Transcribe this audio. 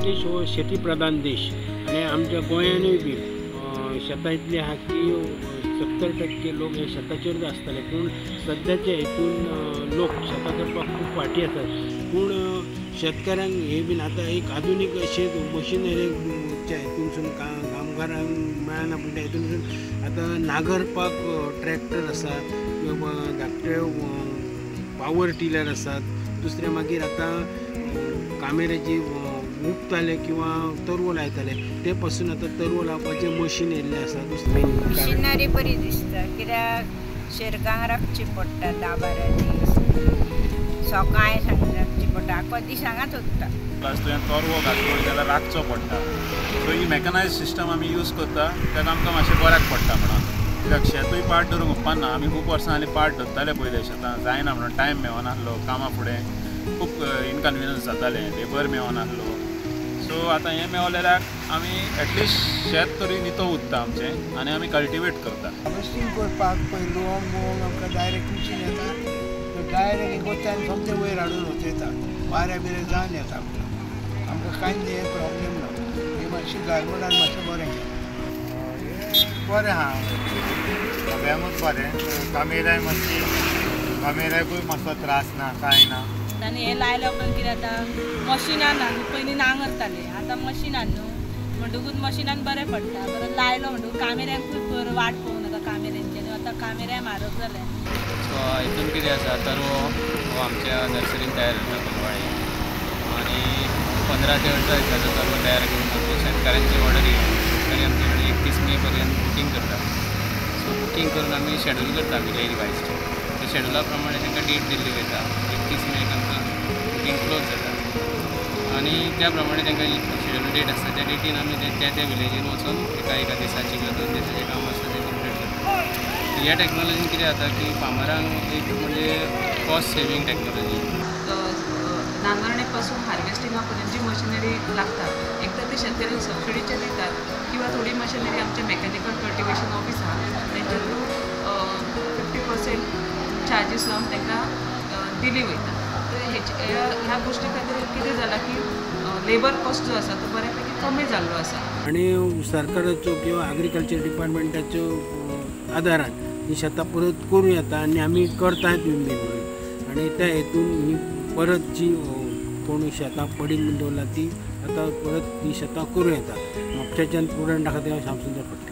देश हो शेती प्रधान देश आनी आमच्या गोंयानूय बी शेतां इतलीं आहा की 70% लोक हे शेताचेरूच आसताले. पूण सद्याचे हितून लोक शेतां करपाक खूब फाटीं आसात. पूण शेतकाऱ्यांक हे बीन आतां एक आधुनीक अशें मशिनरीच्या हितूनसून कामगारांक मेळना. पूण त्या हितूनसून आतां नागरपाक ट्रॅक्टर आसा किंवा धाकटे पावर टिलर आसात. दुसरें मागीर आतां कामेऱ्याची उपताले किंवा तरवो लायताले ते पासून आतां तरवो लावपाचें मशीन येयल्लें आसा. दुसरें मशिनरी बरी दिसता कित्याक शेरकांक राखची पडटा 10-12 दीस, सकाळी सांग राखची पडटा, आखो दीस हांगाच उरता. प्लस तुवें तरवो घातलो जाल्यार राखचो पडटा. सो ही मॅकनायज सिस्टम आमी यूज करता ताका आमकां मातशें बऱ्याक पडटा म्हणून. कित्याक शेतूय पाट धरूंक उपकारना. आमी खूब वर्सां जालीं पाट धरताले पयलें शेतां जायना म्हणून, टायम मेळनासलो, कामां फुडें खूब इनकन्विनियन्स जातालें, लेबर मेळनासलो. सो आतां हें मेवलेल्याक आमी एटलिस्ट शेत तरी नितो उरता आमचें आनी आमी कल्टिवेट करता. हार्वेस्टींग करपाक पळय लुवंक बिवंक आमकां डायरेक्ट मशीन येता, डायरेक्ट गोत्यान सोमतें वयर हाडून वचयता, वाऱ्या बिऱ्या जावन येता. आमकां आमकां कांय हें प्रॉब्लेम ना. हें मातशें गव्हर्मेंटान मातशें बरें केलें. बरें आहा, सगळ्यांकूच बरें. कामेऱ्याय मातशी, कामेऱ्याकूय मातसो त्रास ना, कांय ना. आनी हें लायल्या उपरांत कितें जाता, मशिनान न्हू पयलीं नांगरताले, आतां मशिनान न्हू म्हणटकूच मशिनान बरें पडटा. परत लायलो म्हणटकूच कामेऱ्यांकूय वाट पळोवं नाका कामेऱ्यांची, आनी आतां कामेऱ्यां म्हारग जाल्या. सो हितून कितें आसा, तरवो हो आमच्या नर्सरीन तयार जाता कोलवाळे आनी 15 ते 18 दिसाचो तरवो तयार करून आमच्या शेतकाऱ्यांची ऑर्डर घेवन शेतकरी आमचे कडेन 31 मे पर्यंत बुकींग करता. सो बुकींग करून आमी शेड्यूल करता विलेज वायज. त्या शेड्युला प्रमाणे तांकां डेट दिल्ली वयता. 31 मेक आमकां बुकींग क्लोज जाता आनी त्या प्रमाणे तांकां शेड्यूल डेट आसता त्या डेटीन आमी त्या त्या विलेजीन वचून एका एका दिसाची किंवा 2 दिसाचें काम आसता तें कंप्लीट करता. ह्या टॅक्नोलॉजीन कितें जाता की फार्मरांक एक म्हणजे कॉस्ट सेवींग टॅक्नोलॉजी. नांगरणेपासून हार्वेस्टिंगा पर्यंत जी मशिनरी लागता, एक तर ती शेतकऱ्यांक सबसिडीचेर दितात किंवा थोडी मशिनरी आमचे मॅकॅनिकल कल्टिवेशन ऑफिस आहा तेंच्या थ्रू 50% चार्जीस लावन तांकां दिली वयता. तर ह्या गोश्टी खातीर कितें जालां की लेबर कॉस्ट जो आसा तो बऱ्या पैकी कमी जाल्लो आसा. आनी सरकाराचो किंवा एग्रीकल्चर डिपार्टमेंटाच्यो आदारान ही शेतां परत करूं येता आनी आमी करतात बीन म्हणून. आनी त्या हेतून ही परत जी कोण शेतां पडींग बीन दवरला ती आतां परत ती शेतां करूं येता. म्हापशेच्यान प्रुडंट आसा तें श्यामसुंदर फट.